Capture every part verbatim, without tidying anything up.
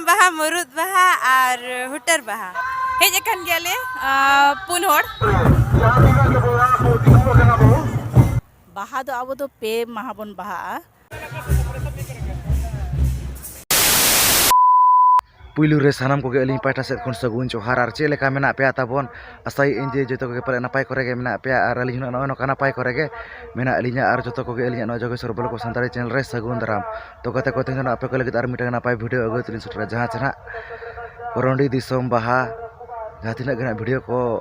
ᱵᱟᱦᱟ, ᱢᱩᱨᱩᱫ ᱵᱟᱦᱟ ᱟᱨ ᱦᱩᱴᱟᱹᱨ ᱵᱟᱦᱟ᱾ ᱦᱮᱡ ᱟᱠᱟᱱ ᱜᱮᱭᱟᱞᱮ, ᱟ, ᱯᱩᱱ ᱦᱚᱲ᱾ ᱵᱟᱦᱟ ᱫᱚ ᱟᱵᱚ ᱫᱚ ᱯᱮ ᱢᱟᱦᱟ ᱵᱚᱱ ᱵᱟᱦᱟᱜᱼᱟ᱾ ᱯᱩᱭᱞᱩ ᱨᱮ ᱥᱟᱱᱟᱢ ᱠᱚᱜᱮ ᱟᱹᱞᱤᱧ ᱯᱟᱦᱴᱟ ᱥᱮᱫ ᱠᱷᱚᱱ ᱥᱟᱹᱜᱩᱱ ᱡᱚᱦᱟᱨ᱾ ᱟᱨ ᱪᱮᱫ ᱞᱮᱠᱟ ᱢᱮᱱᱟᱜ ᱯᱮᱭᱟ ᱛᱟᱵᱚᱱ? ᱟᱥᱟᱭᱮᱫ ᱟᱹᱧ ᱡᱮ ᱡᱚᱛᱚ ᱠᱚᱜᱮ ᱯᱟᱞᱮ ᱱᱟᱯᱟᱭ ᱠᱚᱨᱮ ᱜᱮ ᱢᱮᱱᱟᱜ ᱯᱮᱭᱟ, ᱟᱨ ᱟᱹᱞᱤᱧ ᱦᱚᱸ ᱱᱚᱜᱼᱚᱭ ᱱᱚᱝᱠᱟ ᱱᱟᱯᱟᱭ ᱠᱚᱨᱮ ᱜᱮ ᱢᱮᱱᱟᱜ ᱞᱤᱧᱟ᱾ ᱟᱨ ᱡᱚᱛᱚ ᱠᱚᱜᱮ ᱟᱹᱞᱤᱧᱟᱜ ᱱᱚᱣᱟ ᱡᱳᱜᱮᱥᱣᱚᱨ ᱵᱞᱚᱜ ᱥᱟᱱᱛᱟᱲᱤ ᱪᱮᱱᱮᱞ ᱨᱮ ᱥᱟᱹᱜᱩᱱ ᱫᱟᱨᱟᱢ᱾ ᱛᱚ ᱜᱟᱛᱮ ᱠᱚ, ᱛᱮᱦᱮᱧ ᱫᱚ ᱱᱟᱜ ᱟᱯᱮ ᱠᱚ ᱞᱟᱹᱜᱤᱫ ᱟᱨ ᱢᱤᱫᱴᱟᱝ ᱱᱟᱯᱟᱭ ᱵᱷᱤᱰᱤᱭᱳ ᱟᱹᱜᱩ ᱛᱮᱞᱤᱧ ᱥᱮᱴᱮᱨᱟ, ᱡᱟᱦᱟᱸ ᱪᱮ ᱱᱟᱜ ᱠᱚᱨᱚᱱᱰᱤ ᱫᱤᱥᱚᱢ ᱵᱟᱦᱟ, ᱡᱟᱦᱟᱸ ᱛᱤᱱᱟᱹᱜ ᱜᱮ ᱱᱟᱜ ᱵᱷᱤᱰᱤᱭᱳ ᱠᱚ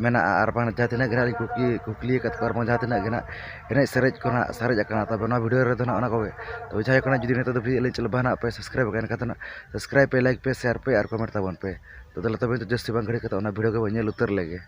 ᱢᱮᱱᱟᱜᱼᱟ, ᱟᱨ ᱵᱟᱝ ᱡᱟᱦᱟᱸ ᱛᱤᱱᱟᱹᱜ ᱜᱮ ᱱᱟᱜ ᱞᱤᱧ ᱠᱩᱠᱞᱤ, ᱠᱩᱠᱞᱤ ᱟᱠᱟᱫ ᱠᱚᱣᱟ, ᱟᱨ ᱵᱟᱝ ᱡᱟᱦᱟᱸ ᱛᱤᱱᱟᱹᱜ ᱜᱮ ᱱᱟᱜ ᱮᱱᱮᱡ ᱥᱮᱨᱮᱧ ᱠᱚ ᱱᱟᱜ ᱥᱟᱨᱮᱡ ᱟᱠᱟᱱᱟ᱾ ᱛᱚᱵᱮ ᱱᱚᱣᱟ ᱵᱷᱤᱰᱤᱭᱳ ᱨᱮᱫᱚ ᱱᱟᱜ ᱚᱱᱟ ᱠᱚᱜᱮ᱾ ᱛᱚᱵᱮ ᱡᱟᱦᱟᱸᱭ ᱠᱚ ᱱᱟᱜ ᱡᱩᱫᱤ ᱱᱤᱛᱚᱜ ᱫᱚ ᱵᱷᱤᱰᱤᱭᱳ ᱧᱮᱞ ᱪᱟᱞᱟᱜ ᱵᱟᱝ ᱱᱟᱜ ᱯᱮ ᱥᱟᱵᱥᱠᱨᱟᱭᱤᱵ ᱟᱠᱟᱱ ᱮᱱᱠᱷᱟᱱ ᱫᱚ ᱱᱟᱜ ᱥᱟᱵᱥᱠᱨᱟᱭᱤᱵ ᱯᱮ, ᱞᱟᱭᱤᱠ ᱯᱮ, ᱥᱮᱭᱟᱨ ᱯᱮ ᱟᱨ ᱠᱚᱢᱮᱱᱴ ᱛᱟᱵᱚᱱ ᱯᱮ᱾ ᱛᱚ ᱛᱟᱦᱚᱞᱮ ᱛᱚᱵᱮ ᱱᱤᱛᱚᱜ ᱡᱟᱹᱥᱛᱤ ᱵᱟᱝ ᱜᱷᱟᱹᱲᱤ ᱠᱟᱛᱮ ᱚᱱᱟ ᱵᱷᱤᱰᱤᱭᱳ ᱜᱮᱵᱚᱱ ᱧᱮᱞ ᱩᱛᱟᱹᱨ ᱞᱮᱜᱮ᱾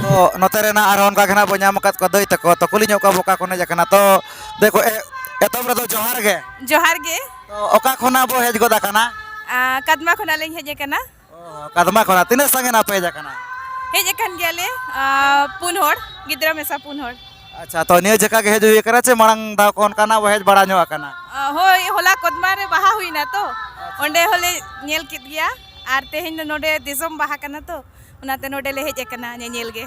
ᱛᱚ ᱱᱚᱛᱮ ᱨᱮᱱᱟᱜ ᱟᱨᱦᱚᱸ ᱚᱱᱠᱟ ᱜᱮ ᱱᱟᱜ ᱵᱚᱱ ᱧᱟᱢ ᱟᱠᱟᱫ ᱠᱚᱣᱟ ᱫᱟᱹᱭ ᱛᱟᱠᱚ᱾ ᱛᱚ ᱠᱩᱞᱤ ᱧᱚᱜ ᱠᱚᱣᱟ ᱵᱚ ᱚᱠᱟ ᱠᱷᱚᱱ ᱦᱮᱡ ᱟᱠᱟᱱᱟ᱾ ᱛᱚ ᱫᱮᱠᱷᱚ, ᱮ-, ᱮᱛᱚᱦᱚᱵ ᱨᱮᱫᱚ ᱡᱚᱦᱟᱨ ᱜᱮ᱾ ᱡᱚᱦᱟᱨ ᱜᱮ᱾ ᱛᱚ ᱚᱠᱟ ᱠᱷᱚᱱᱟᱜ ᱵᱚ ᱦᱮᱡ ᱜᱚᱫ ᱟᱠᱟᱱᱟ? ᱟ, ᱠᱟᱫᱢᱟ ᱠᱷᱚᱱᱟᱜ ᱞᱤᱧ ᱦᱮᱡ ᱟᱠᱟᱱᱟ᱾ ᱚ, ᱠᱟᱫᱢᱟ ᱠᱷᱚᱱᱟᱜ᱾ ᱛᱤᱱᱟᱹᱜ ᱥᱟᱸᱜᱮ ᱱᱟᱜ ᱯᱮ ᱦᱮᱡ ᱟᱠᱟᱱᱟ? ᱦᱮᱡ ᱟᱠᱟᱱ ᱜᱮᱭᱟᱞᱮ, ᱟ, ᱯᱩᱱ ᱦᱚᱲ, ᱜᱤᱫᱽᱨᱟᱹ ᱢᱮᱥᱟ ᱯᱩᱱ ᱦᱚᱲ᱾ ᱟᱪᱪᱷᱟ, ᱛᱚ ᱱᱤᱭᱟᱹ ᱡᱟᱭᱜᱟ ᱜᱮ ᱦᱮᱡ ᱦᱩᱭ ᱟᱠᱟᱱᱟ ᱪᱮ ᱢᱟᱲᱟᱝ ᱫᱷᱟᱣ ᱠᱚ ᱚᱱᱠᱟᱱᱟᱜ ᱵᱚ ᱦᱮᱡ ᱵᱟᱲᱟ ᱧᱚᱜ ᱟᱠᱟᱱᱟ? ᱟ, ᱦᱳᱭ, ᱦᱚᱞᱟ ᱠᱚᱫᱢᱟ ᱨᱮ ᱵᱟᱦᱟ ᱦᱩᱭᱱᱟ ᱛᱚ, ᱚᱸᱰᱮ ᱦᱚᱸᱞᱮ ᱧᱮᱞ ᱠᱮᱫ ᱜᱮᱭᱟ᱾ ᱟᱨ ᱛᱮᱦᱮᱧ ᱫᱚ ᱱᱚᱰᱮ ᱫᱤᱥᱚᱢ ᱵᱟᱦᱟ ᱠᱟᱱᱟ ᱛᱚ, ᱚᱱᱟᱛᱮ ᱱᱚᱰᱮ ᱞᱮ ᱦᱮᱡ ᱟᱠᱟᱱᱟ ᱧᱮᱧᱮᱞ ᱜᱮ᱾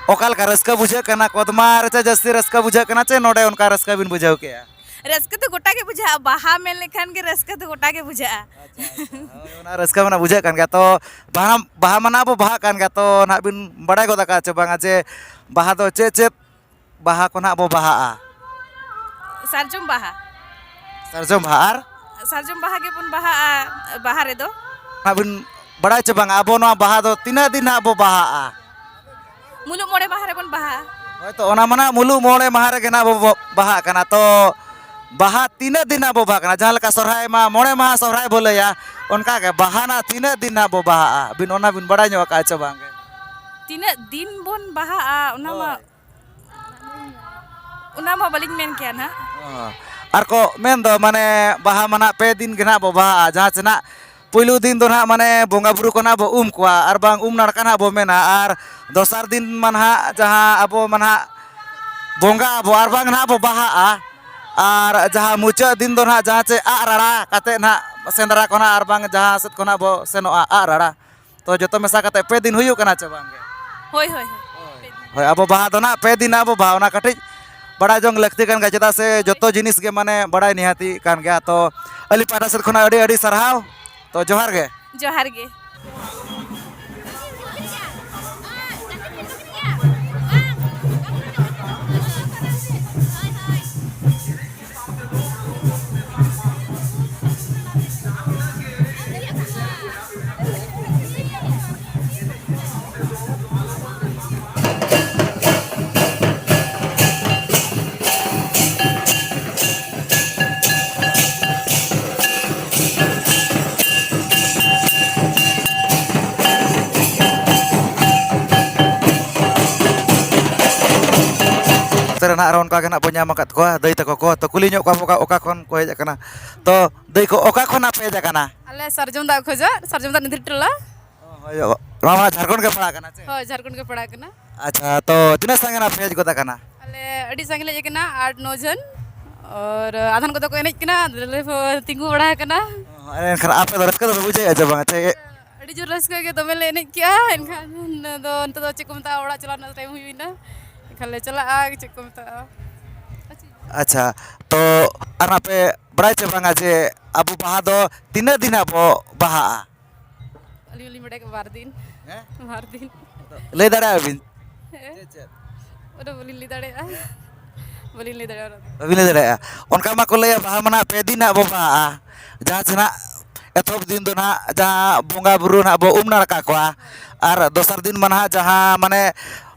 ᱚᱠᱟ ᱞᱮᱠᱟ ᱨᱟᱹᱥᱠᱟᱹ ᱵᱩᱡᱷᱟᱹᱜ ᱠᱟᱱᱟ? ᱠᱚᱫᱢᱟ ᱨᱮ ᱪᱮ ᱡᱟᱹᱥᱛᱤ ᱨᱟᱹᱥᱠᱟᱹ ᱵᱩᱡᱷᱟᱹᱜ ᱠᱟᱱᱟ ᱪᱮ ᱱᱚᱰᱮ ᱚᱱᱠᱟ ᱨᱟᱹᱥᱠᱟᱹ ᱵᱤᱱ ᱵᱩᱡᱷᱟᱹᱣ ᱠᱮᱜᱼᱟ? ᱨᱟᱹᱥᱠᱟᱹ ᱫᱚ ᱜᱚᱴᱟ ᱜᱮ ᱵᱩᱡᱷᱟᱹᱜᱼᱟ, ᱵᱟᱦᱟ ᱢᱮᱱ ᱞᱮᱠᱷᱟᱱ ᱜᱮ ᱨᱟᱹᱥᱠᱟᱹ ᱫᱚ ᱜᱚᱴᱟ ᱜᱮ ᱵᱩᱡᱷᱟᱹᱜᱼᱟ᱾ ᱟᱪᱪᱷᱟ, ᱟᱪᱪᱷᱟ᱾ ᱦᱳᱭ, ᱚᱱᱟ ᱨᱟᱹᱥᱠᱟᱹ ᱢᱟ ᱵᱩᱡᱷᱟᱹᱜ ᱠᱟᱱ ᱜᱮᱭᱟ᱾ ᱛᱚ ᱵᱟᱦᱟ, ᱵᱟᱦᱟ ᱢᱟ ᱱᱟᱜ ᱵᱚ ᱵᱟᱦᱟᱜ ᱠᱟᱱ ᱜᱮᱭᱟ, ᱛᱚ ᱱᱟᱜ ᱵᱤᱱ ᱵᱟᱲᱟᱭ ᱜᱚᱫ ᱟᱠᱟᱫᱼᱟ ᱪᱮ ᱵᱟᱝᱟ ᱡᱮ ᱵᱟᱦᱟ ᱫᱚ ᱪᱮᱫ ᱪᱮᱫ ᱵᱟᱦᱟ ᱠᱚ ᱱᱟᱜ ᱵᱚ ᱵᱟᱦᱟᱜᱼᱟ? ᱥᱟᱨᱡᱚᱢ ᱵᱟᱦᱟ᱾ ᱥᱟᱨᱡᱚᱢ ᱵᱟᱦᱟ ᱟᱨ ᱥᱟᱨᱡᱚᱢ ᱵᱟᱦᱟ ᱜᱮᱵᱚᱱ ᱵᱟᱦᱟᱜᱼᱟ ᱵᱟᱦᱟ ᱨᱮᱫᱚ᱾ ᱦᱟᱸᱜ ᱵᱤᱱ ᱵᱟᱲᱟᱭ ᱪᱮ ᱵᱟᱝᱟ, ᱟᱵᱚ ᱱᱚᱣᱟ ᱵᱟᱦᱟ ᱫᱚ ᱛᱤᱱᱟᱹᱜ ᱫᱤᱱ ᱦᱟᱸᱜ ᱵᱚ ᱵᱟᱦᱟᱜᱼᱟ? ᱢᱩᱞᱩᱜ ᱢᱚᱬᱮ ᱢᱟᱦᱟ ᱨᱮᱵᱚᱱ ᱵᱟᱦᱟᱜᱼᱟ᱾ ᱦᱳᱭ, ᱛᱚ ᱚᱱᱟ ᱢᱟ ᱱᱟᱜ ᱢᱩᱞᱩᱜ ᱢᱚᱬᱮ ᱢᱟᱦᱟ ᱨᱮᱜᱮ ᱱᱟᱜ ᱵᱚ, ᱵᱚ ᱵᱟᱦᱟᱜ ᱠᱟᱱᱟ᱾ ᱛᱚ ᱵᱟᱦᱟ ᱛᱤᱱᱟᱹᱜ ᱫᱤᱱ ᱱᱟᱜ ᱵᱚ ᱵᱟᱦᱟᱜ ᱠᱟᱱᱟ? ᱡᱟᱦᱟᱸ ᱞᱮᱠᱟ ᱥᱚᱨᱦᱟᱭ ᱢᱟ ᱢᱚᱬᱮ ᱢᱟᱦᱟ ᱥᱚᱨᱦᱟᱭ ᱵᱚ ᱞᱟᱹᱭᱟ, ᱚᱱᱠᱟ ᱜᱮ ᱵᱟᱦᱟ ᱱᱟᱜ ᱛᱤᱱᱟᱹᱜ ᱫᱤᱱ ᱱᱟᱜ ᱵᱚ ᱵᱟᱦᱟᱜᱼᱟ? ᱟᱹᱵᱤᱱ ᱚᱱᱟ ᱵᱤᱱ ᱵᱟᱲᱟᱭ ᱧᱚᱜ ᱟᱠᱟᱫᱼᱟ ᱪᱮ ᱵᱟᱝ ᱜᱮ? ᱛᱤᱱᱟᱹᱜ ᱫᱤᱱ ᱵᱚᱱ ᱵᱟᱦᱟᱜᱼᱟ, ᱚᱱᱟ ᱢᱟ, ᱦᱳᱭ᱾ ᱚᱱᱟ ᱢᱟ ᱵᱟᱹᱞᱤᱧ ᱢᱮᱱ ᱠᱮᱭᱟ ᱱᱟᱜ᱾ ᱚ᱾ ᱟᱨ ᱠᱚ ᱢᱮᱱ ᱫᱚ, ᱢᱟᱱᱮ, ᱵᱟᱦᱟ ᱢᱟ ᱱᱟᱜ ᱯᱮ ᱫᱤᱱ ᱜᱮ ᱱᱟᱜ ᱵᱚ ᱵᱟᱦᱟᱜᱼᱟ, ᱡᱟᱦᱟᱸ ᱪᱮ ᱱᱟᱜ ᱯᱩᱭᱞᱩ ᱫᱤᱱ ᱫᱚ ᱱᱟᱦᱟᱜ, ᱢᱟᱱᱮ, ᱵᱚᱸᱜᱟ ᱵᱩᱨᱩ ᱠᱚ ᱱᱟᱦᱟᱜ ᱵᱚ ᱩᱢ ᱠᱚᱣᱟ, ᱟᱨ ᱵᱟᱝ ᱩᱢ ᱱᱟᱲᱠᱟ ᱱᱟᱦᱟᱜ ᱵᱚ ᱢᱮᱱᱟ, ᱟᱨ ᱫᱚᱥᱟᱨ ᱫᱤᱱ ᱢᱟ ᱱᱟᱦᱟᱜ ᱡᱟᱦᱟᱸ ᱟᱵᱚ ᱢᱟ ᱱᱟᱦᱟᱜ ᱵᱚᱸᱜᱟ ᱟᱵᱚ, ᱟᱨ ᱵᱟᱝ ᱱᱟᱦᱟᱜ ᱵᱚ ᱵᱟᱦᱟᱜᱼᱟ᱾ ᱟᱨ ᱡᱟᱦᱟᱸ ᱢᱩᱪᱟᱹᱫ ᱫᱤᱱ ᱫᱚ ᱱᱟᱦᱟᱜ ᱡᱟᱦᱟᱸ ᱪᱮ ᱟᱜ ᱨᱟᱲᱟ ᱠᱟᱛᱮ ᱱᱟᱦᱟᱜ ᱥᱮᱸᱫᱽᱨᱟ ᱠᱚ ᱱᱟᱦᱟᱜ, ᱟᱨ ᱵᱟᱝ ᱡᱟᱦᱟᱸ ᱥᱮᱫ ᱠᱷᱚᱱᱟᱜ ᱵᱚ ᱥᱮᱱᱚᱜᱼᱟ ᱟᱜ ᱨᱟᱲᱟ᱾ ᱛᱚ ᱡᱚᱛᱚ ᱢᱮᱥᱟ ᱠᱟᱛᱮ ᱯᱮ ᱫᱤᱱ ᱦᱩᱭᱩᱜ ᱠᱟᱱᱟ ᱪᱮ ᱵᱟᱝ ᱜᱮ? ᱦᱳᱭ, ᱦᱳᱭ, ᱦᱳᱭ᱾ ᱦᱳᱭ, ᱟᱵᱚ ᱵᱟᱦᱟ ᱫᱚ ᱱᱟᱦᱟᱜ ᱯᱮ ᱫᱤᱱ ᱟᱵᱚ ᱵᱟᱦᱟ, ᱚᱱᱟ ᱠᱟᱹᱴᱤᱡ ᱵᱟᱲᱟᱭ ᱡᱚᱝ ᱞᱟᱹᱠᱛᱤ ᱠᱟᱱ ᱜᱮᱭᱟ, ᱪᱮᱫᱟᱜ ᱥᱮ ᱡᱚᱛᱚ ᱡᱤᱱᱤᱥ ᱜᱮ, ᱢᱟᱱᱮ, ᱵᱟᱲᱟᱭ ᱱᱤᱦᱟᱹᱛᱤ ᱠᱟᱱ ᱜᱮᱭᱟ᱾ ᱛᱚ ᱟᱹᱞᱤᱧ ᱯᱟᱦᱴᱟ ᱥᱮᱫ ᱠᱷᱚᱱᱟᱜ ᱟᱹᱰᱤ ᱟᱹᱰᱤ ᱥᱟᱨᱦᱟᱣ᱾ ᱛᱚ ᱡᱚᱦᱟᱨ ᱜᱮ᱾ ᱡᱚᱦᱟᱨ ᱜᱮ᱾ ᱱᱚᱛᱮ ᱨᱮ ᱱᱟᱜ ᱟᱨᱦᱚᱸ ᱚᱱᱠᱟ ᱜᱮ ᱱᱟᱜ ᱵᱚᱱ ᱧᱟᱢ ᱟᱠᱟᱫ ᱠᱚᱣᱟ ᱫᱟᱹᱭ ᱛᱟᱠᱚ ᱠᱚ᱾ ᱛᱚ ᱠᱩᱞᱤ ᱧᱚᱜ ᱠᱚᱣᱟ ᱵᱚ ᱚᱠᱟ, ᱚᱠᱟ ᱠᱷᱚᱱ ᱠᱚ ᱦᱮᱡ ᱟᱠᱟᱱᱟ᱾ ᱛᱚ ᱫᱟᱹᱭ ᱠᱚ, ᱚᱠᱟ ᱠᱷᱚᱱᱟᱜ ᱯᱮ ᱦᱮᱡ ᱟᱠᱟᱱᱟ? ᱟᱞᱮ ᱥᱟᱨᱡᱚᱢ ᱫᱟᱜ ᱠᱷᱚᱡᱟᱜ, ᱥᱟᱨᱡᱚᱢ ᱫᱟᱜ ᱱᱤᱫᱷᱤᱨ ᱴᱚᱞᱟ᱾ ᱦᱳᱭ, ᱱᱚᱣᱟ ᱢᱟ ᱡᱷᱟᱲᱠᱷᱚᱸᱰ ᱜᱮ ᱯᱟᱲᱟᱜ ᱠᱟᱱᱟ ᱪᱮ? ᱦᱳᱭ, ᱡᱷᱟᱲᱠᱷᱚᱸᱰ ᱜᱮ ᱯᱟᱲᱟᱜ ᱠᱟᱱᱟ᱾ ᱟᱪᱪᱷᱟ, ᱛᱚ ᱛᱤᱱᱟᱹᱜ ᱥᱟᱸᱜᱮ ᱱᱟᱜ ᱯᱮ ᱦᱮᱡ ᱜᱚᱫ ᱟᱠᱟᱱᱟ? ᱟᱞᱮ ᱟᱹᱰᱤ ᱥᱟᱸᱜᱮ ᱞᱮ ᱦᱮᱡ ᱟᱠᱟᱱᱟ, ᱟᱴ ᱱᱚ ᱡᱚᱱ᱾ ᱟᱨ ᱟᱫᱷᱟᱱ ᱠᱚᱫᱚ ᱠᱚ ᱮᱱᱮᱡ ᱠᱟᱱᱟ, ᱟᱞᱮ ᱞᱮ ᱛᱤᱸᱜᱩ ᱵᱟᱲᱟ ᱟᱠᱟᱱᱟ᱾ ᱮᱱᱠᱷᱟᱱ ᱟᱯᱮ ᱫᱚ ᱨᱟᱹᱥᱠᱟᱹ ᱫᱚᱯᱮ ᱵᱩᱡᱷᱟᱹᱣᱮᱫᱼᱟ ᱪᱮ ᱵᱟᱝ? ᱟᱪᱪᱷᱟ, ᱟᱹᱰᱤ ᱡᱳᱨ ᱨᱟᱹᱥᱠᱟᱹ ᱜᱮ, ᱫᱚᱢᱮ ᱞᱮ ᱮᱱᱮᱡ ᱠᱮᱜᱼᱟ᱾ ᱮᱱᱠᱷᱟᱱ ᱫᱚ ᱱᱤᱛᱚᱜ ᱫᱚ ᱪᱮᱫ ᱠᱚ ᱢᱮᱛᱟᱜᱼᱟ, ᱚᱲᱟᱜ ᱪᱟᱞᱟᱣ ᱨᱮᱱᱟᱜ ᱴᱟᱭᱤᱢ ᱦᱩᱭᱱᱟ᱾ ᱮᱱᱠᱷᱟᱱ ᱞᱮ ᱪᱟᱞᱟᱜᱼᱟ, ᱪᱮᱫ ᱠᱚ ᱢᱮᱛᱟᱜᱼᱟ᱾ ᱟᱪᱪᱷᱟ, ᱛᱚ ᱟᱨ ᱟᱯᱮ ᱵᱟᱲᱟᱭ ᱪᱮ ᱵᱟᱝᱟ ᱡᱮ ᱟᱵᱚ ᱵᱟᱦᱟ ᱫᱚ ᱛᱤᱱᱟᱹᱜ ᱫᱤᱱ ᱟᱵᱚ ᱵᱟᱦᱟᱜᱼᱟ? ᱟᱹᱞᱤᱧ ᱦᱚᱸᱞᱤᱧ ᱵᱟᱲᱟᱭ ᱠᱚᱜ ᱵᱟᱨ ᱫᱤᱱ᱾ ᱦᱮᱸ? ᱵᱟᱨ ᱫᱤᱱ᱾ ᱞᱟᱹᱭ ᱫᱟᱲᱮᱭᱟᱜᱼᱟ ᱵᱤᱱ? ᱦᱮᱸ᱾ ᱪᱮᱫ, ᱪᱮᱫ? ᱚᱱᱟ ᱵᱟᱹᱞᱤᱧ ᱞᱟᱹᱭ ᱫᱟᱲᱮᱭᱟᱜᱼᱟ᱾ ᱵᱟᱹᱞᱤᱧ ᱞᱟᱹᱭ ᱫᱟᱲᱮᱭᱟᱜᱼᱟ᱾ ᱵᱟᱹᱵᱤᱱ ᱞᱟᱹᱭ ᱫᱟᱲᱮᱭᱟᱜᱼᱟ᱾ ᱚᱱᱠᱟ ᱢᱟᱠᱚ ᱞᱟᱹᱭᱟ ᱵᱟᱦᱟ ᱢᱟ ᱱᱟᱦᱟᱜ ᱯᱮ ᱫᱤᱱ ᱱᱟᱦᱟᱜ ᱵᱚ ᱵᱟᱦᱟᱜᱼᱟ᱾ ᱡᱟᱦᱟᱸ ᱪᱮ ᱱᱟᱦᱟᱜ ᱮᱛᱚᱦᱚᱵ ᱫᱤᱱ ᱫᱚ ᱱᱟᱦᱟᱜ ᱡᱟᱦᱟᱸ ᱵᱚᱸᱜᱟ ᱵᱩᱨᱩ ᱱᱟᱦᱟᱜ ᱵᱚ ᱩᱢ ᱱᱟᱲᱠᱟ ᱠᱚᱣᱟ, ᱟᱨ ᱫᱚᱥᱟᱨ ᱫᱤᱱ ᱢᱟ ᱱᱟᱦᱟᱜ ᱡᱟᱦᱟᱸ ᱢᱟᱱᱮ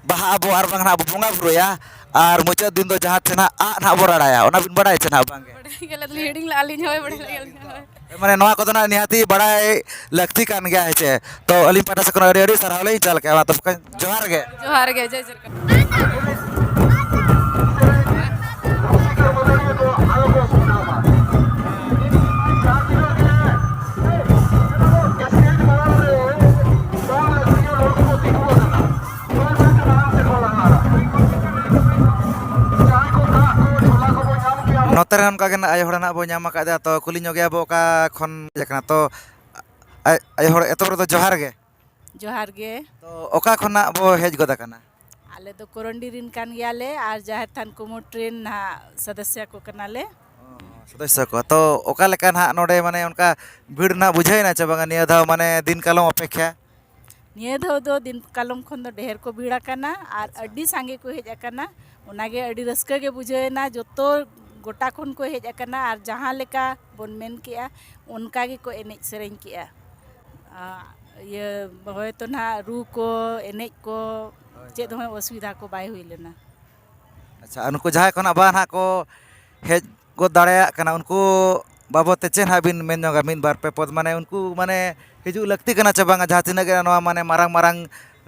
ᱵᱟᱦᱟ ᱟᱵᱚ ᱟᱨ ᱵᱟᱝ ᱱᱟᱦᱟᱜ ᱵᱚ ᱵᱚᱸᱜᱟ ᱵᱩᱨᱩᱭᱟ, ᱟᱨ ᱢᱩᱪᱟᱹᱫ ᱫᱤᱱ ᱫᱚ ᱡᱟᱦᱟᱸ ᱪᱮ ᱱᱟᱦᱟᱜ ᱟᱜ ᱱᱟᱦᱟᱜ ᱵᱚ ᱨᱟᱲᱟᱭᱟ, ᱚᱱᱟ ᱵᱤᱱ ᱵᱟᱲᱟᱭᱟ ᱪᱮ ᱱᱟᱦᱟᱜ ᱵᱟᱝᱜᱮ? ᱵᱟᱲᱟᱭ ᱜᱮᱭᱟᱞᱮ, ᱟᱫᱚ ᱦᱤᱲᱤᱧ ᱞᱮᱫᱼᱟ ᱞᱤᱧ, ᱦᱳᱭ, ᱵᱟᱲᱟᱭ ᱞᱮᱫᱼᱟ ᱞᱤᱧ, ᱦᱳᱭ᱾ ᱢᱟᱱᱮ ᱱᱚᱣᱟ ᱠᱚᱫᱚ ᱱᱟᱦᱟᱜ ᱱᱤᱦᱟᱹᱛᱤ ᱵᱟᱲᱟᱭ ᱞᱟᱹᱠᱛᱤ ᱠᱟᱱ ᱜᱮᱭᱟ, ᱦᱮᱸ ᱪᱮ? ᱛᱚ ᱟᱹᱞᱤᱧ ᱯᱟᱦᱴᱟ ᱥᱮᱫ ᱠᱷᱚᱱ ᱟᱹᱰᱤ ᱟᱹᱰᱤ ᱥᱟᱨᱦᱟᱣ ᱞᱤᱧ ᱪᱟᱞ ᱠᱮᱜᱼᱟ᱾ ᱢᱟ ᱛᱚᱵᱮ ᱠᱷᱟᱱ ᱡᱚᱦᱟᱨ ᱜᱮ᱾ ᱡᱚᱦᱟᱨ ᱜᱮ, ᱡᱚᱭ ᱡᱚᱦᱟᱨ᱾ ᱱᱚᱛᱮ ᱨᱮ ᱚᱱᱠᱟ ᱜᱮ ᱱᱟᱜ ᱟᱭᱳ ᱦᱚᱲ ᱱᱟᱜ ᱵᱚ ᱧᱟᱢ ᱟᱠᱟᱫᱮᱭᱟ, ᱛᱚ ᱠᱩᱞᱤ ᱧᱚᱜᱮᱭᱟ ᱵᱚ ᱚᱠᱟ ᱠᱷᱚᱱ ᱦᱮᱡ ᱟᱠᱟᱱᱟ᱾ ᱛᱚ ᱟᱭ-, ᱟᱭᱳ ᱦᱚᱲ, ᱮᱛᱚᱦᱚᱵ ᱨᱮᱫᱚ ᱡᱚᱦᱟᱨ ᱜᱮ᱾ ᱡᱚᱦᱟᱨ ᱜᱮ᱾ ᱛᱚ ᱚᱠᱟ ᱠᱷᱚᱱᱟᱜ ᱵᱚ ᱦᱮᱡ ᱜᱚᱫ ᱟᱠᱟᱱᱟ? ᱟᱞᱮ ᱫᱚ ᱠᱚᱨᱚᱱᱰᱤ ᱨᱤᱱ ᱠᱟᱱ ᱜᱮᱭᱟᱞᱮ ᱟᱨ ᱡᱟᱦᱮᱨ ᱛᱷᱟᱱ ᱠᱩᱢᱩᱴ ᱨᱤᱱ ᱱᱟᱦᱟᱜ ᱥᱚᱫᱚᱥᱥᱚ ᱠᱚ ᱠᱟᱱᱟᱞᱮ᱾ ᱚ, ᱥᱚᱫᱚᱥᱥᱚ ᱠᱚ᱾ ᱛᱚ ᱚᱠᱟ ᱞᱮᱠᱟ ᱱᱟᱦᱟᱜ ᱱᱚᱰᱮ ᱢᱟᱱᱮ ᱚᱱᱠᱟ ᱵᱷᱤᱲ ᱱᱟᱦᱟᱜ ᱵᱩᱡᱷᱟᱹᱣ ᱮᱱᱟ ᱪᱮ ᱵᱟᱝᱟ ᱱᱤᱭᱟᱹ ᱫᱷᱟᱣ ᱢᱟᱱᱮ ᱫᱤᱱ ᱠᱟᱞᱚᱢ ᱚᱯᱮᱠᱠᱷᱟ? ᱱᱤᱭᱟᱹ ᱫᱷᱟᱣ ᱫᱚ ᱫᱤᱱ ᱠᱟᱞᱚᱢ ᱠᱷᱚᱱ ᱫᱚ ᱰᱷᱮᱨ ᱠᱚ ᱵᱷᱤᱲ ᱟᱠᱟᱱᱟ ᱟᱨ ᱟᱪᱪᱷᱟ᱾ ᱟᱹᱰᱤ ᱥᱟᱸᱜᱮ ᱠᱚ ᱦᱮᱡ ᱟᱠᱟᱱᱟ᱾ ᱚᱱᱟᱜᱮ ᱟᱹᱰᱤ ᱨᱟᱹᱥᱠᱟᱹ ᱜᱮ ᱵᱩᱡᱷᱟᱹᱣ ᱮᱱᱟ᱾ ᱡᱚᱛᱚ ᱜᱚᱴᱟ ᱠᱷᱚᱱ ᱠᱚ ᱦᱮᱡ ᱟᱠᱟᱱᱟ ᱟᱨ ᱡᱟᱦᱟᱸ ᱞᱮᱠᱟ ᱵᱚᱱ ᱢᱮᱱ ᱠᱮᱜᱼᱟ, ᱚᱱᱠᱟ ᱜᱮᱠᱚ ᱮᱱᱮᱡ ᱥᱮᱨᱮᱧ ᱠᱮᱜᱼᱟ᱾ ᱟ, ᱤᱭᱟᱹ, ᱦᱚᱭᱛᱚ ᱱᱟᱦᱟᱜ ᱨᱩ ᱠᱚ, ᱮᱱᱮᱡ ᱠᱚ, ᱦᱳᱭ, ᱪᱮᱫ ᱦᱳᱭ᱾ ᱦᱚᱸ ᱚᱥᱩᱵᱤᱫᱷᱟ ᱠᱚ ᱵᱟᱭ ᱦᱩᱭ ᱞᱮᱱᱟ᱾ ᱟᱪᱪᱷᱟ, ᱟᱨ ᱱᱩᱠᱩ ᱡᱟᱦᱟᱸᱭ ᱠᱷᱚᱱᱟᱜ ᱵᱟᱝ ᱦᱟᱸᱜ ᱠᱚ ᱦᱮᱡ ᱜᱚᱫ ᱫᱟᱲᱮᱭᱟᱜ ᱠᱟᱱᱟ, ᱩᱱᱠᱩ ᱵᱟᱵᱚᱫ ᱛᱮ ᱪᱮᱫ ᱦᱟᱸᱜ ᱵᱤᱱ ᱢᱮᱱ ᱧᱚᱜᱟ ᱢᱤᱫ ᱵᱟᱨ ᱯᱮ ᱯᱚᱫ? ᱢᱟᱱᱮ ᱩᱱᱠᱩ ᱢᱟᱱᱮ ᱦᱤᱡᱩᱜ ᱞᱟᱹᱠᱛᱤ ᱠᱟᱱᱟ ᱪᱮ ᱵᱟᱝᱟ? ᱡᱟᱦᱟᱸ ᱛᱤᱱᱟᱹᱜ ᱜᱮ ᱱᱚᱣᱟ ᱢᱟᱱᱮ ᱢᱟᱨᱟᱝ ᱢᱟᱨᱟᱝ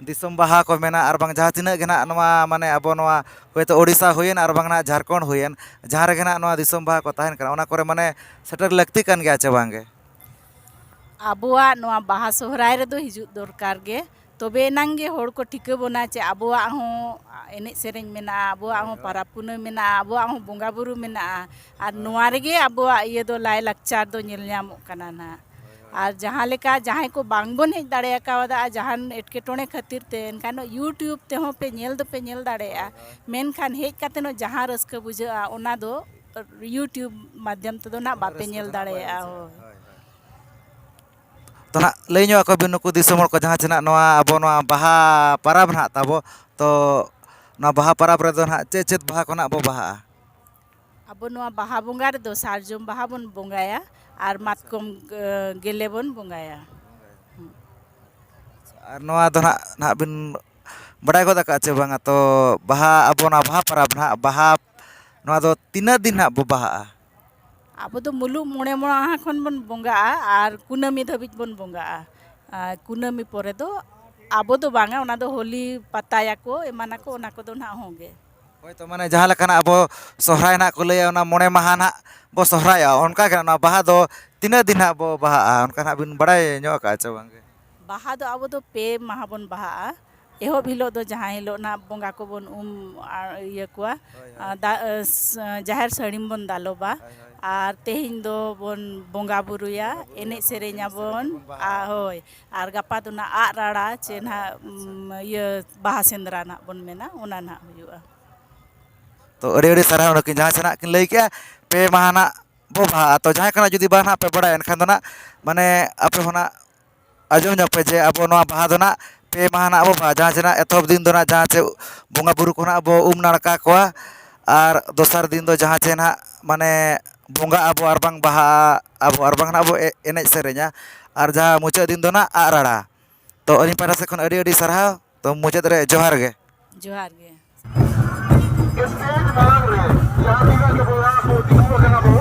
ᱫᱤᱥᱚᱢ ᱵᱟᱦᱟ ᱠᱚ ᱢᱮᱱᱟᱜᱼᱟ, ᱟᱨ ᱵᱟᱝ ᱡᱟᱦᱟᱸ ᱛᱤᱱᱟᱹᱜ ᱜᱮ ᱱᱟᱜ ᱱᱚᱣᱟ ᱢᱟᱱᱮ ᱟᱵᱚ ᱱᱚᱣᱟ ᱦᱚᱭᱛᱳ ᱳᱰᱤᱥᱟ ᱦᱩᱭᱮᱱ, ᱟᱨ ᱵᱟᱝ ᱱᱟᱜ ᱡᱷᱟᱲᱠᱷᱚᱸᱰ ᱦᱩᱭᱮᱱ, ᱡᱟᱦᱟᱸ ᱨᱮᱜᱮ ᱱᱟᱜ ᱱᱚᱣᱟ ᱫᱤᱥᱚᱢ ᱵᱟᱦᱟ ᱠᱚ ᱛᱟᱦᱮᱱ ᱠᱟᱱᱟ, ᱚᱱᱟ ᱠᱚᱨᱮ ᱢᱟᱱᱮ ᱥᱮᱴᱮᱨ ᱞᱟᱹᱠᱛᱤ ᱠᱟᱱ ᱜᱮᱭᱟ ᱪᱮ ᱵᱟᱝᱜᱮ? ᱟᱵᱚᱣᱟᱜ ᱱᱚᱣᱟ ᱵᱟᱦᱟ ᱥᱚᱦᱨᱟᱭ ᱨᱮᱫᱚ ᱦᱤᱡᱩᱜ ᱫᱚᱨᱠᱟᱨ ᱜᱮ, ᱛᱚᱵᱮ ᱮᱱᱟᱝ ᱜᱮ ᱦᱚᱲ ᱠᱚ ᱴᱷᱤᱠᱟᱹ ᱵᱚᱱᱟ ᱪᱮ ᱟᱵᱚᱣᱟᱜ ᱦᱚᱸ ᱮᱱᱮᱡ ᱥᱮᱨᱮᱧ ᱢᱮᱱᱟᱜᱼᱟ, ᱟᱵᱚᱣᱟᱜ ᱦᱚᱸ ᱯᱟᱨᱟᱵᱽ ᱯᱩᱱᱟᱹᱭ ᱢᱮᱱᱟᱜᱼᱟ, ᱟᱵᱚᱣᱟᱜ ᱦᱚᱸ ᱵᱚᱸᱜᱟ ᱵᱩᱨᱩ ᱢᱮᱱᱟᱜᱼᱟ᱾ ᱟᱨ ᱱᱚᱣᱟ ᱨᱮᱜᱮ ᱟᱵᱚᱣᱟᱜ ᱤᱭᱟᱹ ᱫᱚ ᱞᱟᱭᱼᱞᱟᱠᱪᱟᱨ ᱫᱚ ᱧᱮᱞ ᱧᱟᱢᱚᱜ ᱠᱟᱱᱟ ᱱᱟᱦᱟᱜ᱾ ᱟᱨ ᱡᱟᱦᱟᱸ ᱞᱮᱠᱟ ᱡᱟᱦᱟᱸᱭ ᱠᱚ ᱵᱟᱝ ᱵᱚᱱ ᱦᱮᱡ ᱫᱟᱲᱮ ᱟᱠᱟᱣᱫᱟ ᱡᱟᱦᱟᱱ ᱮᱴᱠᱮᱴᱚᱬᱮ ᱠᱷᱟᱹᱛᱤᱨ ᱛᱮ, ᱮᱱᱠᱷᱟᱱ YouTube ᱛᱮᱦᱚᱸ ᱯᱮ ᱧᱮᱞ ᱫᱚᱯᱮ ᱧᱮᱞ ᱫᱟᱲᱮᱭᱟᱜᱼᱟ, ᱢᱮᱱᱠᱷᱟᱱ ᱦᱮᱡ ᱠᱟᱛᱮ ᱦᱚᱸ ᱡᱟᱦᱟᱸ ᱨᱟᱹᱥᱠᱟᱹ ᱵᱩᱡᱷᱟᱹᱜᱼᱟ ᱚᱱᱟ ᱫᱚ YouTube ᱢᱟᱫᱽᱫᱷᱚᱢ ᱛᱮᱫᱚ ᱱᱟᱜ ᱵᱟᱯᱮ ᱧᱮᱞ ᱫᱟᱲᱮᱭᱟᱜᱼᱟ᱾ ᱦᱳᱭ᱾ ᱛᱚ ᱱᱟᱜ ᱞᱟᱹᱭ ᱧᱚᱜ ᱟᱠᱚ ᱵᱤᱱ ᱱᱩᱠᱩ ᱫᱤᱥᱚᱢ ᱦᱚᱲ ᱠᱚ ᱡᱟᱦᱟᱸ ᱪᱮ ᱱᱟᱜ ᱱᱚᱣᱟ ᱟᱵᱚ ᱱᱚᱣᱟ ᱵᱟᱦᱟ ᱯᱟᱨᱟᱵᱽ ᱱᱟᱜ ᱛᱟᱵᱚ, ᱛᱚ ᱱᱚᱣᱟ ᱵᱟᱦᱟ ᱯᱚᱨᱚᱵᱽ ᱨᱮᱫᱚ ᱱᱟᱦᱟᱜ ᱪᱮᱫ ᱪᱮᱫ ᱵᱟᱦᱟ ᱠᱚ ᱱᱟᱦᱟᱜ ᱵᱚ ᱵᱟᱦᱟᱜᱼᱟ? ᱟᱵᱚ ᱱᱚᱣᱟ ᱵᱟᱦᱟ ᱵᱚᱸᱜᱟ ᱨᱮᱫᱚ ᱥᱟᱨᱡᱚᱢ ᱵᱟᱦᱟ ᱵᱚᱱ ᱵᱚᱸᱜᱟᱭᱟ ᱟᱨ ᱢᱟᱛᱠᱚᱢ, ᱮ, ᱜᱮᱞᱮ ᱵᱚᱱ ᱵᱚᱸᱜᱟᱭᱟ᱾ ᱟᱨ ᱱᱚᱣᱟ ᱫᱚ ᱱᱟᱦᱟᱜ ᱱᱟᱦᱟᱜ ᱵᱤᱱ ᱵᱟᱰᱟᱭ ᱜᱚᱫ ᱟᱠᱟᱫ ᱪᱮ ᱵᱟᱝᱟ? ᱛᱚ ᱵᱟᱦᱟ, ᱟᱵᱚ ᱱᱚᱣᱟ ᱵᱟᱦᱟ ᱯᱚᱨᱚᱵᱽ ᱱᱟᱦᱟᱜ, ᱵᱟᱦᱟ ᱱᱚᱣᱟ ᱫᱚ ᱛᱤᱱᱟᱹᱜ ᱫᱤᱱ ᱱᱟᱦᱟᱜ ᱵᱚ ᱵᱟᱦᱟᱜᱼᱟ? ᱟᱵᱚ ᱫᱚ ᱢᱩᱞᱩᱜ ᱢᱚᱬᱮ ᱢᱟᱦᱟ ᱠᱷᱚᱱ ᱵᱚᱱ ᱵᱚᱸᱜᱟᱜᱼᱟ ᱟᱨ ᱠᱩᱱᱟᱹᱢᱤ ᱫᱷᱟᱹᱵᱤᱡ ᱵᱚᱱ ᱵᱚᱸᱜᱟᱜᱼᱟ᱾ ᱟᱨ ᱠᱩᱱᱟᱹᱢᱤ ᱯᱚᱨᱮ ᱫᱚ ᱟᱵᱚ ᱫᱚ ᱵᱟᱝᱟ, ᱚᱱᱟ ᱫᱚ ᱦᱳᱞᱤ ᱯᱟᱛᱟᱭᱟᱠᱚ, ᱮᱢᱟᱱᱟᱠᱚ, ᱚᱱᱟ ᱠᱚᱫᱚ ᱱᱟᱦᱟᱜ ᱦᱚᱸ ᱜᱮ᱾ ᱦᱳᱭ, ᱛᱚ ᱢᱟᱱᱮ ᱡᱟᱦᱟᱸ ᱞᱮᱠᱟ ᱱᱟᱜ ᱟᱵᱚ ᱥᱚᱦᱨᱟᱭ ᱱᱟᱜ ᱠᱚ ᱞᱟᱹᱭᱟ, ᱚᱱᱟ ᱢᱚᱬᱮ ᱢᱟᱦᱟ ᱱᱟᱜ ᱵᱚ ᱥᱚᱦᱨᱟᱭᱚᱜᱼᱟ, ᱚᱱᱠᱟ ᱜᱮ ᱱᱟᱜ ᱱᱚᱣᱟ ᱵᱟᱦᱟ ᱫᱚ ᱛᱤᱱᱟᱹᱜ ᱫᱤᱱ ᱱᱟᱜ ᱵᱚ ᱵᱟᱦᱟᱜᱼᱟ, ᱚᱱᱠᱟ ᱱᱟᱜ ᱵᱤᱱ ᱵᱟᱲᱟᱭ ᱧᱚᱜ ᱟᱠᱟᱫᱼᱟ ᱪᱮ ᱵᱟᱝ ᱜᱮ? ᱵᱟᱦᱟ ᱫᱚ ᱟᱵᱚ ᱫᱚ ᱯᱮ ᱢᱟᱦᱟ ᱵᱚᱱ ᱵᱟᱦᱟᱜᱼᱟ᱾ ᱮᱦᱚᱵ ᱦᱤᱞᱳᱜ ᱫᱚ ᱡᱟᱦᱟᱸ ᱦᱤᱞᱳᱜ ᱱᱟᱜ ᱵᱚᱸᱜᱟ ᱠᱚᱵᱚᱱ ᱩᱢ, ᱟ, ᱤᱭᱟᱹ ᱠᱚᱣᱟ, ᱟ, ᱫᱟ-, ᱟ, ᱥ-, ᱡᱟᱦᱮᱨ ᱥᱟᱹᱲᱤᱢ ᱵᱚᱱ ᱫᱟᱞᱚᱵᱟ᱾ ᱟᱨ ᱛᱮᱦᱮᱧ ᱫᱚᱵᱚᱱ ᱵᱚᱸᱜᱟ ᱵᱩᱨᱩᱭᱟ, ᱮᱱᱮᱡ ᱥᱮᱨᱮᱧ ᱟᱵᱚᱱ᱾ ᱟ, ᱦᱳᱭ᱾ ᱟᱨ ᱜᱟᱯᱟ ᱫᱚ ᱱᱟᱜ ᱟᱜ ᱨᱟᱲᱟ ᱪᱮ ᱱᱟᱜ, ᱩᱢ, ᱤᱭᱟᱹ, ᱵᱟᱦᱟ ᱥᱮᱸᱫᱽᱨᱟ ᱱᱟᱜ ᱵᱚᱱ ᱢᱮᱱᱟ, ᱚᱱᱟ ᱱᱟᱜ ᱦᱩᱭᱩᱜᱼᱟ᱾ ᱛᱚ ᱟᱹᱰᱤ ᱟᱹᱰᱤ ᱥᱟᱨᱦᱟᱣ, ᱱᱩᱠᱤᱱ ᱡᱟᱦᱟᱸ ᱥᱮᱱᱟᱜ ᱠᱤᱱ ᱞᱟᱹᱭ ᱠᱮᱜᱼᱟ, ᱯᱮ ᱢᱟᱦᱟ ᱱᱟᱜ ᱵᱚ ᱵᱟᱦᱟᱜᱼᱟ᱾ ᱛᱚ ᱡᱟᱦᱟᱸᱭ ᱠᱷᱚᱱᱟᱜ ᱡᱩᱫᱤ ᱵᱟᱝ ᱱᱟᱜ ᱯᱮ ᱵᱟᱲᱟᱭᱟ, ᱮᱱᱠᱷᱟᱱ ᱫᱚ ᱱᱟᱜ ᱢᱟᱱᱮ ᱟᱯᱮ ᱦᱚᱸ ᱱᱟᱜ ᱟᱸᱡᱚᱢ ᱧᱚᱜ ᱯᱮ ᱡᱮ ᱟᱵᱚ ᱱᱚᱣᱟ ᱵᱟᱦᱟ ᱫᱚ ᱱᱟᱜ ᱯᱮ ᱢᱟᱦᱟ ᱱᱟᱜ ᱵᱚ ᱵᱟᱦᱟ, ᱡᱟᱦᱟᱸ ᱪᱮ ᱱᱟᱜ ᱮᱛᱚᱦᱚᱵ ᱫᱤᱱ ᱫᱚ ᱱᱟᱜ ᱡᱟᱦᱟᱸ ᱪᱮ ᱵᱚᱸᱜᱟ ᱵᱩᱨᱩ ᱠᱚ ᱱᱟᱜ ᱵᱚ ᱩᱢ ᱱᱟᱲᱠᱟ ᱠᱚᱣᱟ, ᱟᱨ ᱫᱚᱥᱟᱨ ᱫᱤᱱ ᱫᱚ ᱡᱟᱦᱟᱸ ᱪᱮ ᱱᱟᱜ ᱢᱟᱱᱮ ᱵᱚᱸᱜᱟ ᱟᱵᱚ ᱟᱨ ᱵᱟᱝ ᱵᱟᱦᱟ ᱟᱵᱚ ᱟᱨ ᱵᱟᱝ ᱱᱟᱜ ᱵᱚ ᱮ-, ᱮᱱᱮᱡ ᱥᱮᱨᱮᱧᱟ, ᱟᱨ ᱡᱟᱦᱟᱸ ᱢᱩᱪᱟᱹᱫ ᱫᱤᱱ ᱫᱚ ᱱᱟᱜ ᱟᱜ ᱨᱟᱲᱟ᱾ ᱛᱚ ᱟᱹᱞᱤᱧ ᱯᱟᱦᱴᱟ ᱥᱮᱫ ᱠᱷᱚᱱ ᱟᱹᱰᱤ ᱟᱹᱰᱤ ᱥᱟᱨᱦᱟᱣ᱾ ᱛᱚ ᱢᱩᱪᱟᱹᱫ ᱨᱮ ᱡᱚᱦᱟᱨ ᱜᱮ᱾ ᱡᱚᱦᱟᱨ ᱜᱮ᱾ ᱥᱴᱮᱡᱽ ᱢᱟᱲᱟᱝ ᱨᱮ ᱡᱟᱦᱟᱸ ᱛᱤᱱᱟᱹᱜ ᱜᱮ ᱵᱚᱭᱦᱟ ᱠᱚ ᱛᱤᱸᱜᱩ ᱟᱠᱟᱱᱟ ᱵᱚ,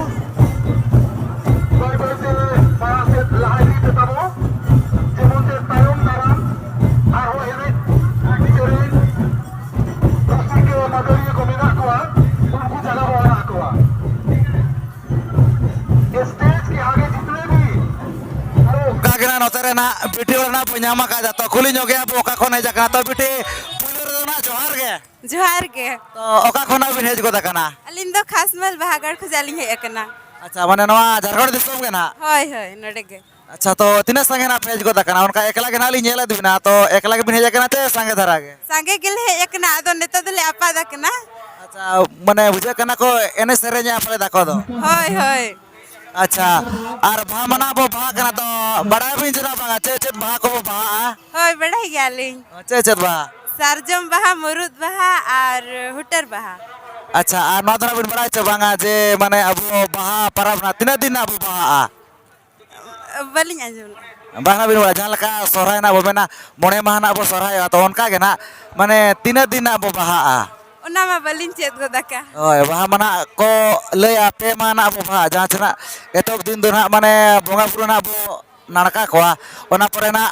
ᱵᱟᱹᱭ ᱵᱟᱹᱭ ᱛᱮ ᱢᱟᱲᱟᱝ ᱥᱮᱫ ᱞᱟᱦᱟ ᱤᱫᱤ ᱯᱮ ᱛᱟᱵᱚ, ᱡᱮᱢᱚᱱ ᱛᱮ ᱛᱟᱭᱚᱢ ᱫᱟᱨᱟᱢ ᱟᱨᱦᱚᱸ ᱮᱱᱮᱡ ᱥᱮᱨᱮᱧ ᱨᱩᱥᱤᱠᱟ ᱢᱟᱹᱫᱟᱹᱲᱤᱭᱟᱹ ᱠᱚ ᱢᱮᱱᱟᱜ ᱠᱚᱣᱟ, ᱩᱱᱠᱩ ᱡᱟᱭᱜᱟ ᱵᱚ ᱮᱢᱟ ᱠᱚᱣᱟ᱾ ᱥᱴᱮᱡᱽ ᱠᱮ ᱟᱜᱮ ᱡᱤᱛᱱᱮ ᱵᱷᱤ ᱞᱳᱜ ᱚᱱᱠᱟ ᱜᱮ ᱱᱟᱜ ᱱᱚᱛᱮ ᱨᱮ ᱱᱟᱜ ᱵᱤᱴᱤ ᱦᱚᱲ ᱱᱟᱜ ᱵᱚ ᱧᱟᱢ ᱟᱠᱟᱫᱟ᱾ ᱛᱚ ᱠᱩᱞᱤ ᱧᱚᱜ ᱜᱮᱭᱟ ᱵᱚ ᱚᱠᱟ ᱠᱷᱚᱱ ᱦᱮᱡ ᱟᱠᱟᱱᱟ᱾ ᱛᱚ ᱵᱤᱴᱤ, ᱯᱩᱭᱞᱩ ᱨᱮᱫᱚ ᱱᱟᱜ ᱡᱚᱦᱟᱨ ᱜᱮ᱾ ᱡᱚᱦᱟᱨ ᱜᱮ᱾ ᱛᱚ ᱚᱠᱟ ᱠᱷᱚᱱᱟᱜ ᱵᱤᱱ ᱦᱮᱡ ᱜᱚᱫ ᱟᱠᱟᱱᱟ? ᱟᱹᱞᱤᱧ ᱫᱚ ᱠᱷᱟᱥᱢᱟᱞ ᱵᱟᱦᱟᱜᱟᱲ ᱠᱷᱚᱱᱟᱜ ᱞᱤᱧ ᱦᱮᱡ ᱟᱠᱟᱱᱟ᱾ ᱟᱪᱪᱷᱟ, ᱢᱟᱱᱮ ᱱᱚᱣᱟ ᱡᱷᱟᱲᱠᱷᱚᱸᱰ ᱫᱤᱥᱚᱢ ᱜᱮ ᱱᱟᱜ? ᱦᱳᱭ, ᱦᱳᱭ, ᱱᱚᱰᱮ ᱜᱮ᱾ ᱟᱪᱪᱷᱟ, ᱛᱚ ᱛᱤᱱᱟᱹᱜ ᱥᱟᱸᱜᱮ ᱱᱟᱜ ᱯᱮ ᱦᱮᱡ ᱜᱚᱫ ᱟᱠᱟᱱᱟ? ᱚᱱᱠᱟ ᱮᱠᱞᱟ ᱜᱮ ᱱᱟᱜ ᱞᱤᱧ ᱧᱮᱞᱮᱫ ᱵᱤᱱᱟ, ᱛᱚ ᱮᱠᱞᱟ ᱜᱮᱵᱤᱱ ᱦᱮᱡ ᱟᱠᱟᱱᱟ ᱪᱮ ᱥᱟᱸᱜᱮ ᱫᱷᱟᱨᱟ ᱜᱮ? ᱥᱟᱸᱜᱮ ᱜᱮᱞᱮ ᱦᱮᱡ ᱟᱠᱟᱱᱟ, ᱟᱫᱚ ᱱᱤᱛᱚᱜ ᱫᱚᱞᱮ ᱟᱯᱟᱫ ᱟᱠᱟᱱᱟ᱾ ᱟᱪᱪᱷᱟ, ᱢᱟᱱᱮ ᱵᱩᱡᱷᱟᱹᱜ ᱠᱟᱱᱟ ᱠᱚ ᱮᱱᱮᱡ ᱥᱮᱨᱮᱧᱮᱜᱼᱟ ᱯᱟᱞᱮ ᱫᱟᱠᱚ ᱫᱚ? ᱦᱳᱭ, ᱦᱳᱭ᱾ ᱟᱪᱪᱷᱟ, ᱟᱨ ᱵᱟᱦᱟ ᱢᱟᱱᱟ ᱵᱚ ᱵᱟᱦᱟ ᱠᱟᱱᱟ, ᱛᱚ ᱵᱟᱲᱟᱭᱟᱵᱤᱱ ᱪᱮᱫᱟᱜ ᱵᱟᱝᱟ ᱪᱮᱫ ᱪᱮᱫ ᱵᱟᱦᱟ ᱠᱚᱵᱚ ᱵᱟᱦᱟᱜᱼᱟ? ᱦᱳᱭ, ᱵᱟᱲᱟᱭ ᱜᱮᱭᱟᱞᱤᱧ᱾ ᱪᱮᱫ ᱪᱮᱫ ᱵᱟᱦᱟ? ᱥᱟᱨᱡᱚᱢ ᱵᱟᱦᱟ, ᱢᱩᱨᱩᱫ ᱵᱟᱦᱟ ᱟᱨ ᱦᱩᱴᱟᱹᱨ ᱵᱟᱦᱟ᱾ ᱟᱪᱪᱷᱟ, ᱟᱨ ᱱᱚᱣᱟ ᱫᱚ ᱱᱟᱜ ᱵᱤᱱ ᱵᱟᱲᱟᱭᱟ ᱪᱮ ᱵᱟᱝᱟ ᱡᱮ ᱢᱟᱱᱮ ᱟᱵᱚ ᱵᱟᱦᱟ ᱯᱟᱨᱟᱵᱽ ᱨᱮᱱᱟᱜ ᱛᱤᱱᱟᱹᱜ ᱫᱤᱱ ᱱᱟᱜ ᱵᱚ ᱵᱟᱦᱟᱜᱼᱟ? ᱵᱟᱹᱞᱤᱧ ᱟᱸᱡᱚᱢ ᱞᱮᱫᱼᱟ᱾ ᱵᱟᱝ ᱱᱟᱜ ᱵᱤᱱ ᱵᱟᱲᱟᱭᱟ, ᱡᱟᱦᱟᱸ ᱞᱮᱠᱟ ᱥᱚᱦᱨᱟᱭ ᱱᱟᱜ ᱵᱚ ᱢᱮᱱᱟ ᱢᱚᱬᱮ ᱢᱟᱦᱟ ᱱᱟᱜ ᱵᱚ ᱥᱚᱦᱨᱟᱭᱚᱜᱼᱟ, ᱛᱚ ᱚᱱᱠᱟ ᱜᱮ ᱱᱟᱜ ᱢᱟᱱᱮ ᱛᱤᱱᱟᱹᱜ ᱫᱤᱱ ᱱᱟᱜ ᱵᱚ ᱵᱟᱦᱟᱜᱼᱟ? ᱚᱱᱟ ᱢᱟ ᱵᱟᱹᱞᱤᱧ ᱪᱮᱫ ᱜᱚᱫ ᱟᱠᱟᱫ᱾ ᱦᱳᱭ, ᱵᱟᱦᱟ ᱢᱟ ᱱᱟᱜ ᱠᱚ ᱞᱟᱹᱭᱟ ᱯᱮ ᱢᱟᱦᱟ ᱱᱟᱜ ᱵᱚ ᱵᱟᱦᱟᱜᱼᱟ, ᱡᱟᱦᱟᱸ ᱪᱮ ᱱᱟᱜ ᱮᱛᱚᱦᱚᱵ ᱫᱤᱱ ᱫᱚ ᱱᱟᱜ ᱢᱟᱱᱮ ᱵᱚᱸᱜᱟ ᱵᱩᱨᱩ ᱱᱟᱜ ᱵᱚ ᱱᱟᱲᱠᱟ ᱠᱚᱣᱟ, ᱚᱱᱟ ᱯᱚᱨᱮ ᱱᱟᱜ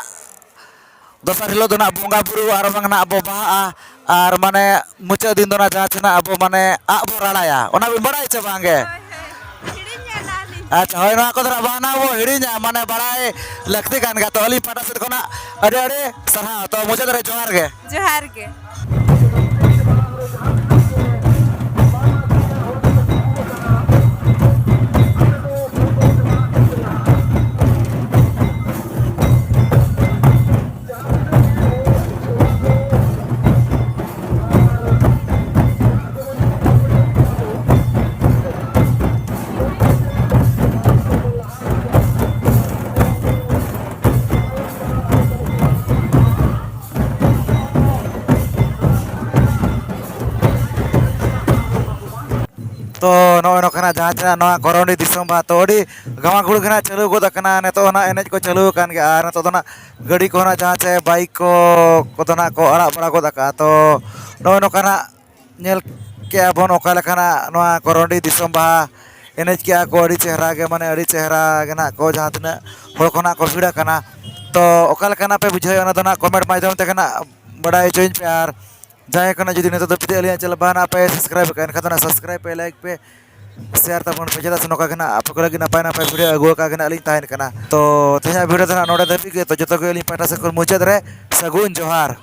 ᱫᱚᱥᱟᱨ ᱦᱤᱞᱳᱜ ᱫᱚ ᱱᱟᱜ ᱵᱚᱸᱜᱟ ᱵᱩᱨᱩ ᱟᱨ ᱵᱟᱝ ᱱᱟᱜ ᱵᱚ ᱵᱟᱦᱟᱜᱼᱟ, ᱟᱨ ᱢᱟᱱᱮ ᱢᱩᱪᱟᱹᱫ ᱫᱤᱱ ᱫᱚ ᱱᱟᱜ ᱡᱟᱦᱟᱸ ᱪᱮ ᱱᱟᱜ ᱟᱵᱚ ᱢᱟᱱᱮ ᱟᱜ ᱵᱚ ᱨᱟᱲᱟᱭᱟ, ᱚᱱᱟ ᱵᱤᱱ ᱵᱟᱲᱟᱭᱟ ᱪᱮ ᱵᱟᱝ ᱜᱮ? ᱦᱤᱲᱤᱧ ᱟᱠᱟᱫᱼᱟ ᱞᱤᱧ᱾ ᱟᱪᱪᱷᱟ, ᱦᱳᱭ, ᱱᱚᱣᱟ ᱠᱚᱫᱚ ᱱᱟᱜ ᱵᱟᱝ ᱱᱟᱜ ᱵᱚ ᱦᱤᱲᱤᱧᱟ, ᱢᱟᱱᱮ ᱵᱟᱲᱟᱭ ᱞᱟᱹᱠᱛᱤ ᱠᱟᱱ ᱜᱮᱭᱟ᱾ ᱛᱚ ᱟᱹᱞᱤᱧ ᱯᱟᱦᱴᱟ ᱥᱮᱫ ᱠᱷᱚᱱᱟᱜ ᱟᱹᱰᱤ ᱟᱹᱰᱤ ᱥᱟᱨᱦᱟᱣ᱾ ᱛᱚ ᱢᱩᱪᱟᱹᱫ ᱨᱮ ᱡᱚᱦᱟᱨ ᱜᱮ᱾ ᱡᱚᱦᱟᱨ ᱜᱮ᱾ ᱛᱚ ᱱᱚᱜᱼᱚᱭ ᱱᱚᱝᱠᱟᱱᱟᱜ ᱡᱟᱦᱟᱸ ᱛᱤᱱᱟᱹᱜ ᱱᱚᱣᱟ ᱠᱚᱨᱚᱱᱰᱤ ᱫᱤᱥᱚᱢ ᱵᱟᱦᱟ, ᱛᱚ ᱟᱹᱰᱤ ᱜᱟᱢᱟᱢ ᱜᱩᱲ ᱜᱮ ᱱᱟᱜ ᱪᱟᱹᱞᱩ ᱜᱚᱫ ᱟᱠᱟᱱᱟ᱾ ᱱᱤᱛᱚᱜ ᱦᱚᱸ ᱱᱟᱜ ᱮᱱᱮᱡ ᱠᱚ ᱪᱟᱹᱞᱩ ᱟᱠᱟᱱ ᱜᱮᱭᱟ, ᱟᱨ ᱱᱤᱛᱚᱜ ᱫᱚ ᱱᱟᱜ ᱜᱟᱹᱰᱤ ᱠᱚᱦᱚᱸ ᱱᱟᱜ ᱡᱟᱦᱟᱸ ᱪᱮ ᱵᱟᱭᱤᱠ ᱠᱚ ᱠᱚᱫᱚ ᱱᱟᱜ ᱠᱚ ᱟᱲᱟᱜ ᱵᱟᱲᱟ ᱜᱚᱫ ᱟᱠᱟᱫᱼᱟ᱾ ᱛᱚ ᱱᱚᱜᱼᱚᱭ ᱱᱚᱝᱠᱟᱱᱟᱜ ᱧᱮᱞ ᱠᱮᱜᱼᱟ ᱵᱚᱱ ᱚᱠᱟ ᱞᱮᱠᱟᱱᱟᱜ ᱱᱚᱣᱟ ᱠᱚᱨᱚᱱᱰᱤ ᱫᱤᱥᱚᱢ ᱵᱟᱦᱟ ᱮᱱᱮᱡ ᱠᱮᱜᱼᱟ ᱠᱚ, ᱟᱹᱰᱤ ᱪᱮᱦᱨᱟ ᱜᱮ, ᱢᱟᱱᱮ ᱟᱹᱰᱤ ᱪᱮᱦᱨᱟ ᱜᱮ ᱱᱟᱜ ᱠᱚ ᱡᱟᱦᱟᱸ ᱛᱤᱱᱟᱹᱜ ᱦᱚᱲ ᱠᱚ ᱱᱟᱜ ᱠᱚ ᱵᱷᱤᱲ ᱟᱠᱟᱱᱟ᱾ ᱛᱚ ᱚᱠᱟ ᱞᱮᱠᱟᱱᱟᱜ ᱯᱮ ᱵᱩᱡᱷᱟᱹᱣᱮᱫᱼᱟ, ᱚᱱᱟ ᱫᱚ ᱱᱟᱜ ᱠᱚᱢᱮᱱᱴ ᱢᱟᱫᱽᱫᱷᱚᱢ ᱛᱮᱜᱮ ᱱᱟᱜ ᱵᱟᱰᱟᱭ ᱦᱚᱪᱚᱧ ᱯᱮ᱾ ᱟᱨ ᱡᱟᱦᱟᱸᱭ ᱠᱚ ᱱᱟᱜ ᱡᱩᱫᱤ ᱱᱤᱛᱚᱜ ᱫᱚ ᱡᱩᱫᱤ ᱟᱹᱞᱤᱧᱟᱜ ᱪᱮᱱᱮᱞ ᱵᱟᱝ ᱱᱟᱜ ᱯᱮ ᱥᱟᱵᱥᱠᱨᱟᱭᱤᱵ ᱟᱠᱟᱫ, ᱮᱱᱠᱷᱟᱱ ᱫᱚ ᱱᱟᱜ ᱥᱟᱵᱥᱠᱨᱟᱭᱤᱵ ᱯᱮ, ᱞᱟᱭᱤᱠ ᱯᱮ, ᱥᱮᱭᱟᱨ ᱛᱟᱵᱚᱱ ᱯᱮ, ᱪᱮᱫᱟᱜ ᱥᱮ ᱱᱚᱝᱠᱟ ᱜᱮ ᱱᱟᱜ ᱟᱯᱮ ᱠᱚ ᱞᱟᱹᱜᱤᱫ ᱱᱟᱯᱟᱭ ᱱᱟᱯᱟᱭ ᱵᱷᱤᱰᱤᱭᱳ ᱟᱹᱜᱩ ᱟᱠᱟᱫ ᱜᱮ ᱱᱟᱜ ᱞᱤᱧ ᱛᱟᱦᱮᱱ ᱠᱟᱱᱟ᱾ ᱛᱚ ᱛᱮᱦᱮᱧᱟᱜ ᱵᱷᱤᱰᱤᱭᱳ ᱫᱚ ᱱᱟᱜ ᱱᱚᱰᱮ ᱫᱷᱟᱹᱵᱤᱡ ᱜᱮ᱾ ᱛᱚ ᱡᱚᱛᱚ ᱜᱮ ᱟᱹᱞᱤᱧ ᱯᱟᱦᱴᱟ ᱥᱮᱫ ᱠᱷᱚᱱ ᱢᱩᱪᱟᱹᱫ ᱨᱮ ᱥᱟᱹᱜᱩᱱ ᱡᱚᱦᱟᱨ᱾